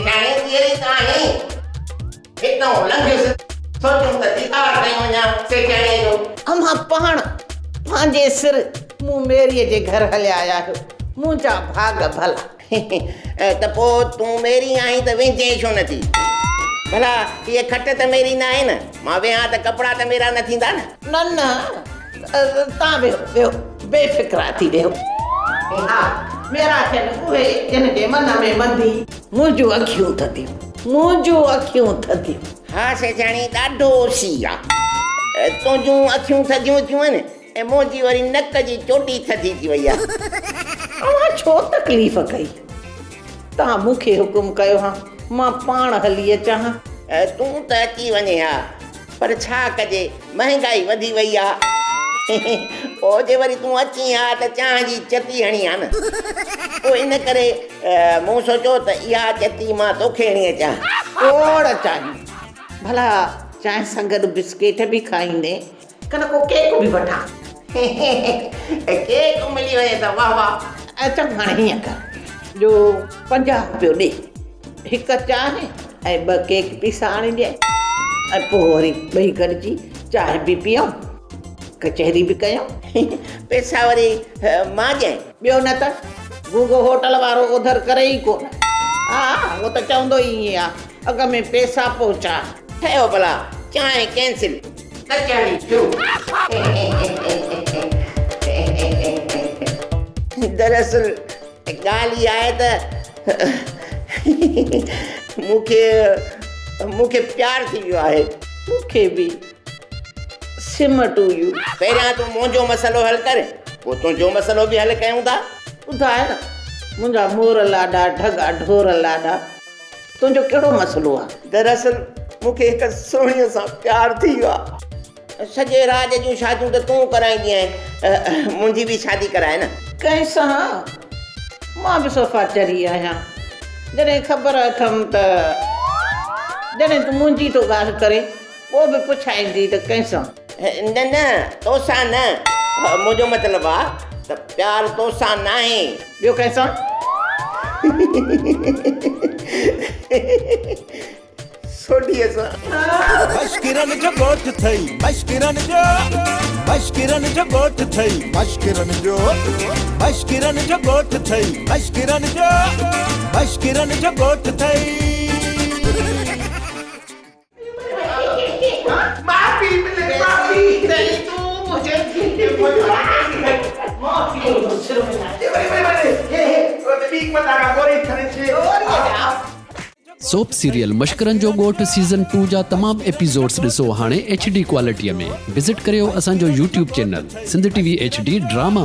ڄاڻي جيئري ته آهين. هتئون لنگهيس، سوچيم ته ديدار ڪيون وڃان سيٺياڻيء جو. اوهان پاڻ پنهنجي سر مون ميريء جي گهر هليا آيا آهيو. منهنجا ڀاڳ ڀلا. ته پوء تون ميري آهين ته ويهجين ڇو نه ٿي؟ ڀلا هيء کٽ ته ميري ناهي نه؟ مان ويهان ته ڪپڙا ته ميرا نه ٿيندا نه؟ نه نه، تان ويهو، ويهو، بي فڪرا ٿي ويهو. ها، ميرا ٿين اهي جن جي من ۾ مندي. منهنجون اکيون ٿڌيون، منهنجون اکيون ٿڌيون. ها سيٺياڻي، ڏاڍو سيء آ. تنهنجون اکيون ٿڌيون ٿيون آهن ۽ منهنجي وري نڪ جي چوٽي ٿڌي ٿي وئي آ. اوهان ڇو تڪليف ڪئي؟ توهان مون کي حڪم ڪيو ها، مان پاڻ هلي اچان ها. تون ته اچي وڃين ها، پر ڇا ڪجي، مهنگائي وڌي وئي آ. پوء جي وري تون اچين ها ته چانهه جي چتي هڻين ها نه. پوء ان ڪري مون سوچيو ته اها چتي مان توکي هڻي اچان. کوڙ چانهيون. ڀلا چانهه سان گڏ بسڪيٽ به کائيندين؟ ڪن ڪو ڪيڪ به وٺان. ڪيڪ ملي وڃي ته واه واه. چڱو هاڻي هيئن ڪر جو 50 روپيو ڏي، هڪ چانهه ۽ ٻه ڪيڪ پيسا آڻي ڏي ۽ پوء وري ٻئي گڏجي چانهه به پيئون، ڪچهري به ڪيون. پيسا وري مان ڏيانء؟ ٻيو نه ته گونگو هوٽل وارو اوڌر ڪري ئي ڪونه. ها اهو ته چوندو ئي ائين آ، اڳ ۾ پيسا پوء چانهه. ٺهيو ڀلا چانهه ڪينسل. ڪچهري شروع. دراصل ڳالهه اها آهي ته مون کي مون کي پيار ٿي ويو آهي. مون کي به سم ٽو يو. پهريان تون منهنجو مسئلو حل ڪر، پوء تنهنجو مسئلو به حل ڪيون ٿا. ٻڌاء نه منهنجا مور لاڏا، ڍڳا ڍور لاڏا. تنهنجو ڪهڙو مسئلو آ؟ دراصل مون کي هڪ سهڻيء سان پيار ٿي ويو آ. سڄي راڄ جون شاديون ته تون ڪرائيندي آهين، منهنجي به شادي ڪراء نه. ڪنهن سان؟ مان به صفا چري آهيان. جڏهن خبر اٿم ته جڏهن تون منهنجي ٿو ڳالهه ڪرين، پوء به پڇائيندي ته ڪنهن سان؟ نه نه، توسان نه. منهنجو مطلب آ ته پيار توسان ناهي. ٻيو ڪنهن سان؟ سوڍيء سان. مشڪرن جو ڳوٺ ٿئي مشڪرن جو مشڪرن جو ڳوٺ ٿئي مشڪرن جو مشڪرن جو ڳوٺ ٿئي مشڪرن جو مشڪرن جو ڳوٺ ٿئي. معافي ملي معافي. سوپ سيريل مشڪرن جو ڳوٺ سيزن ٽو جا تمام ايپيسوڊس ڏسو هاڻي ايڇ ڊي ڪوالٽي ۾ وزٽ ڪريو اسان جو YouTube channel Sindh T V H D drama.